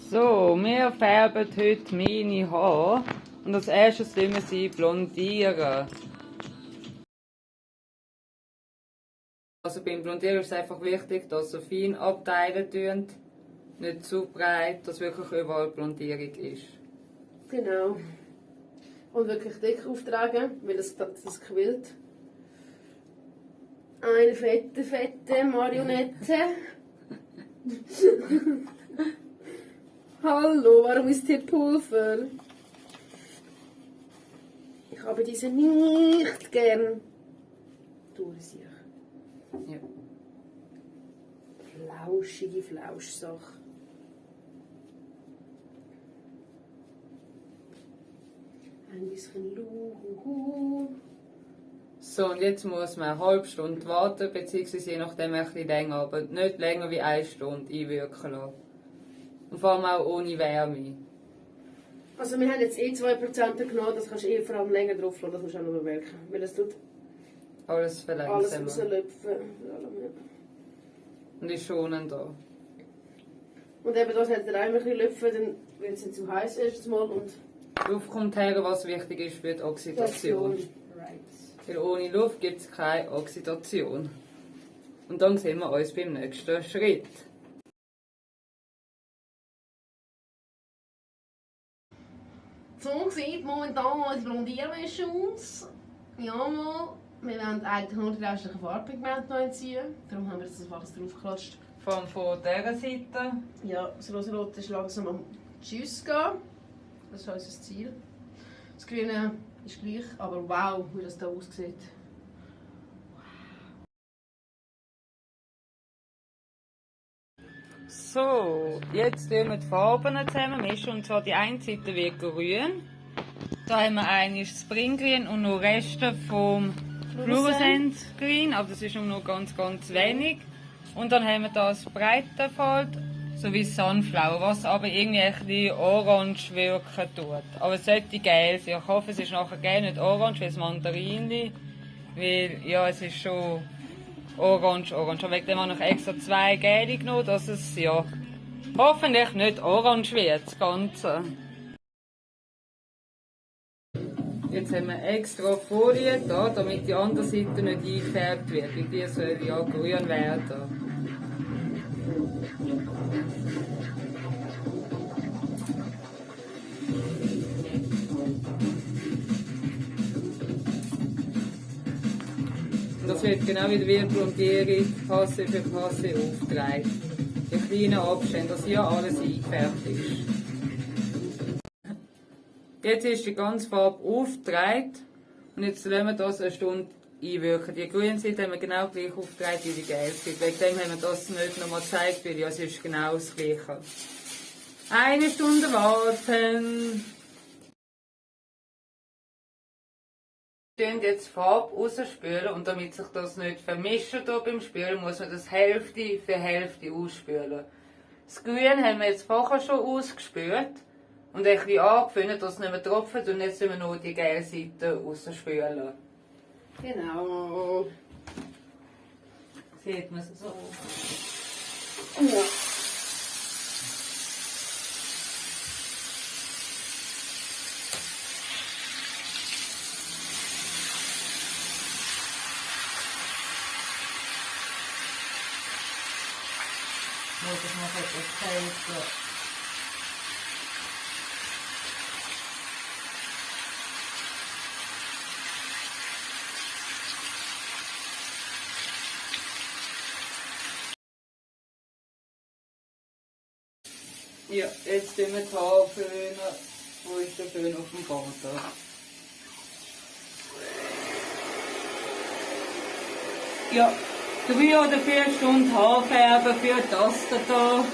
So, wir färben heute meine Haare und als erstes wollen wir sie blondieren. Also beim Blondieren ist es einfach wichtig, dass ihr fein abteilen tun, nicht zu breit, dass wirklich überall Blondierung ist. Genau. Und wirklich dick auftragen, weil das quillt. Eine fette Marionette. Hallo, warum ist hier Pulver? Ich habe diese nicht gern. Durchsicht. Ja. Flauschige Flauschsache. Ein bisschen Luhu. So, und jetzt muss man eine halbe Stunde warten, beziehungsweise je nachdem ein bisschen länger, aber nicht länger wie 1 Stunde einwirken lassen. Und vor allem auch ohne Wärme. Also wir haben jetzt 2% genommen, das kannst du vor allem länger drauf lassen, das musst du auch noch bewirken. Weil es tut Alles alles verlangsamen. rauslöpfen. Und ist schonender. Und eben das hat er auch ein bisschen lüpfen, dann wird es nicht zu heiß erstes Mal und Luft kommt her, was wichtig ist für die Oxidation. Right. Weil ohne Luft gibt es keine Oxidation. Und dann sehen wir uns beim nächsten Schritt. So sieht momentan unsere Blondierwäsche aus. Ja, mal. Wir wollen eigentlich nur die restlichen Farbpigmente noch entziehen. Darum haben wir jetzt alles draufgeklatscht. Von dieser Seite. Ja, das Rosenrot ist langsam am Tschüss gehen. Das ist unser Ziel. Das Grüne ist gleich, aber wow, wie das hier aussieht. So, jetzt tun wir die Farben zusammen mischen. Und zwar die eine Seite wird grün. Da haben wir eigentlich das Springgrün und noch Reste vom Fluorescent Green, aber das ist nur noch ganz wenig. Und dann haben wir das Breitenfeld sowie Sunflower, was aber irgendwie ein bisschen orange wirken tut. Aber es sollte gelb sein. Ich hoffe, es ist nachher gelb, nicht orange, wie das Mandarinli. Weil, ja, es ist schon orange. Und wegen dem habe ich extra 2 gelbe genommen, dass es, ja, hoffentlich nicht orange wird, das Ganze. Jetzt haben wir extra Folie da, damit die andere Seite nicht eingefärbt wird, weil die soll ja grün werden. Und das wird genau wie die Blondierung Passe für Passe aufgetragen. In kleinen Abständen, dass hier alles eingefärbt ist. Jetzt ist die ganze Farbe aufgetragen und jetzt lassen wir das eine Stunde einwirken. Die grüne Seite haben wir genau gleich aufgetragen wie die gelbe Seite. Wegen dem haben wir das nicht nochmal gezeigt, weil ja, es ist genau das Gleiche. 1 Stunde warten. Wir spülen jetzt die Farbe rausspülen und damit sich das nicht vermischt hier beim Spülen, muss man das Hälfte für Hälfte ausspülen. Das Grün haben wir jetzt vorher schon ausgespült. Und ein bisschen angefunden, dass es nicht mehr tropft und jetzt müssen wir nur die gelbe Seite rausspülen. Genau. Sieht man es so? Ja. Muss ich noch etwas helfen? Ja, jetzt tun wir die Haare föhnen. Wo ist der Föhn auf dem Boden? Ja, 3 oder 4 Stunden Haarfärben für das hier.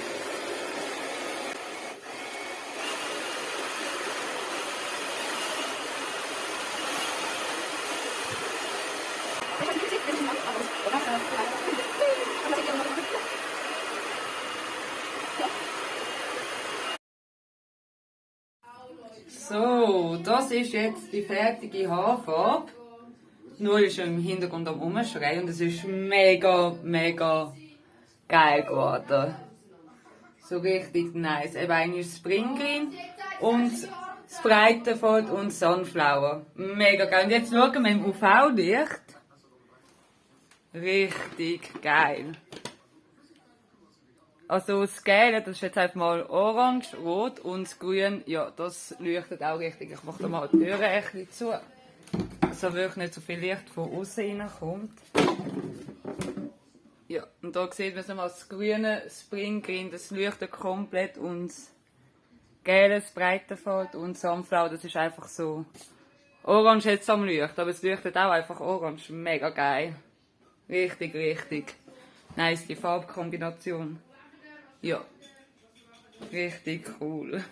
So, das ist jetzt die fertige Haarfarbe. Nur ist im Hintergrund am Umschreien und es ist mega geil geworden. So richtig nice. Eben eine ist Spring Green und das Breitenfeld und Sunflower. Mega geil. Und jetzt schauen wir im UV-Licht. Richtig geil. Also das Gelbe, das ist jetzt einfach mal orange, rot und das Grün, ja, das leuchtet auch richtig. Ich mache da mal die Türe ein bisschen zu, so wirklich nicht so viel Licht von außen reinkommt. Ja, und da sieht man nochmal das grüne Spring Green, das leuchtet komplett und das Gelbe, das Breitenfeld und Sunflower, das ist einfach so orange jetzt am Leuchten, aber es leuchtet auch einfach orange, mega geil. Richtig, richtig nice, die Farbkombination. Ja, richtig cool.